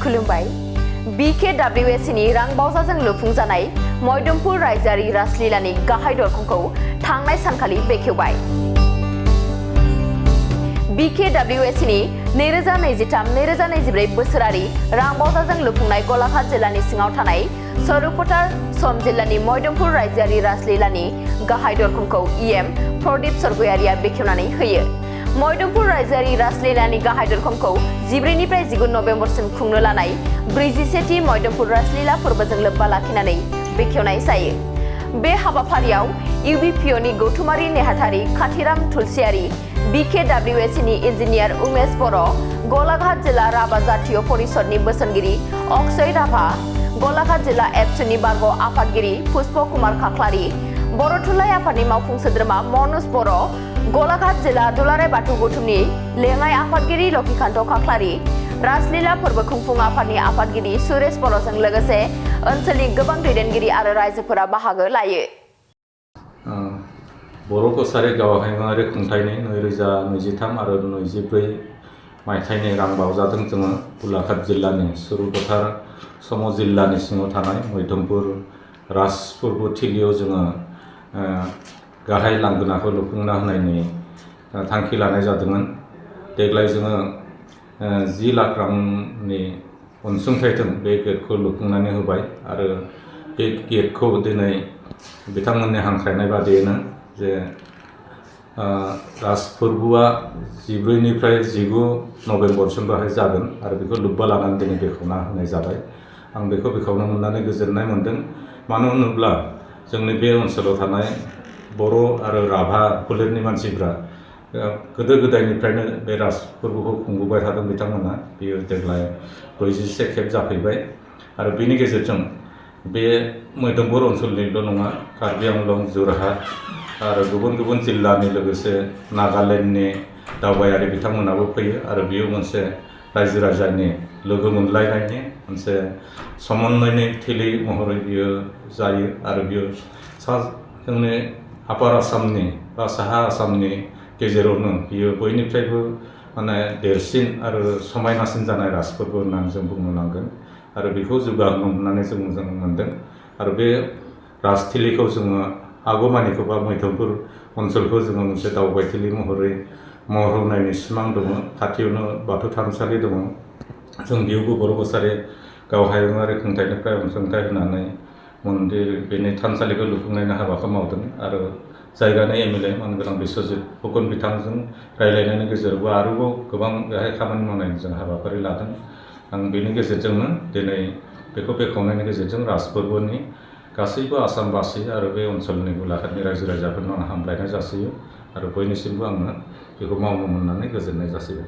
खुलुमबाय Bkwac नि रांबावजाजों लुफुंजानाय मयदमपुर रायजोआरि रासलीलानि गाहाय दरखंखौ थांनाय सानखालि बेखेवबाय। Bkwac नि 2023-2024 बोसोरारि रांबावजाजों लुफुंनाय गलाघाट जिल्लानि सिङाव थानाय सरुपटार सम जिल्लानि मयदमपुर रायजोआरि रासलीलानि गाहाय दरखंखौ EM प्रदीप सरगयारिया बेखेवनानै होयो। मयदमपुर रायजोआरि रासलीलानि गाहाय दरखंखौ 14 निफ्राय 19 नबेम्बरसिम खुंनो लानाय 41थि मयदमपुर रासलीला फोरबोजों लोब्बा लाखिनानै बेखेवनाय जायो। बे हाबाफारियाव UBPO नि गौथुमारि नेहाथारि खाथिराम तुलसियारि, Bkwac नि इन्जिनियार उमेश बर', गलाघाट जिल्ला राभा जातीय परिषदनि बोसोनगिरि अक्षय राभा, गलाघाट जिल्ला एबसुनि बारग' आफादगिरि पुष्प कुमार खाख्लारि, बर' थुनलाइ आफादनि मावफुं सोद्रोमा मनोज बर', गलाघाट जिल्ला दुलाराय बाथौ गौथुमनि लेङाइ आफादगिरि लकिकान्त खाख्लारि, रासलीला फोरबो खुंफुं आफादनि आफादगिरि सुरेश बर'जों लोगोसे ओनसोलनि गोबां दैदेनगिरि आरो रायजोफोरा बाहागो लायो। बर' कसारि गावहायङारि खुंथायनि 2023 आरो 2024 मायथाइनि रांबावजाजों जोङो गलाघाट जिल्लानि सरुपटार सम जिल्लानि सिङाव थानाय मयदमपुर रास फोरबो थिलियाव जोङो गाहाय लांगोनाखौ लुफुंना होनायनि थांखि लानाय जादोंमोन। देग्लाय जोङो 10 लाख रांनि अनसुंथाइजों बे गेटखौ लुफुंनानै होबाय आरो बे गेटखौ दिनै बिथांमोननि हांख्रायनाय बादियैनो जे रास फोरबोआ 14 निफ्राय 19 नबेम्बरसिम बाहाय जागोन आरो बेखौ लोब्बा लानानै दिनै बेखेवना होनाय जाबाय। आं बेखौ बेखेवनो मोननानै गोजोननाय मोनदों। मानो होनोब्ला जोंनि बे ओनसोलाव थानाय बर' आरो राभा फोलेरनि मानसिफ्रा गोदो गोदायनिफ्रायनो बे रास फोरबोखौ खुंबोबाय थादों बिथांमोना। बेयो देग्लाय 41 खेब जाफैबाय आरो बेनि गेजेरजों बे मयदमपुर ओनसोलनिल' नङा, कार्बि आंलं, जरहाट आरो गुबुन गुबुन जिल्लानि लोगोसे नागालेण्डनि दावबायारि बिथांमोनाबो फैयो आरो बेयो मोनसे रायजो राजानि लोगो मोनलायनायनि मोनसे समन्वयनि थिलि महरै बियो जायो आरो बियो जोंनि आपार आसामनि बा साहा आसामनि गेजेरावनो बियो बयनिफ्रायबो माने देरसिन आरो समायनासिन जानाय रास फोरबो होननानै जों बुंनो नांगोन आरो बेखौ जौगाहोनो होननानै जों मोजां मोनदों आरो बे रासथिलिखौ जोङो आगौमानिखौ बा मयदमपुर ओनसोलखौ जोङो मोनसे दावबायथिलि महरै महर होनायनि सिमां दङ। खाथियावनो बाथौ थानसालि दङ। जों बेयावबो बर' कसारि गावहायुङारि खुंथायनिफ्राय अनसुंथाइ होनानै मन्दिर बेनि थानसालिखौ लुफुंनायनि हाबाखौ मावदों आरो जायगानि MLA मानगोनां बिस्वजित फुकन बिथांजों रायज्लायनायनि गेजेरावबो आरोबाव गोबां बेहाय खामानि मावनायनि जों हाबाफारि लादों। आं बेनि गेजेरजोंनो दिनै बेखौ बेखेवनायनि गेजेरजों रास फोरबोनि गासैबो आसामबासि आरो बे ओनसोलनि गलाघाटनि रायजो राजाफोरनो हामलायनाय जासियो आरो बयनिसिमबो आङो बेखौ मावनो मोननानै गोजोननाय जासिबाय।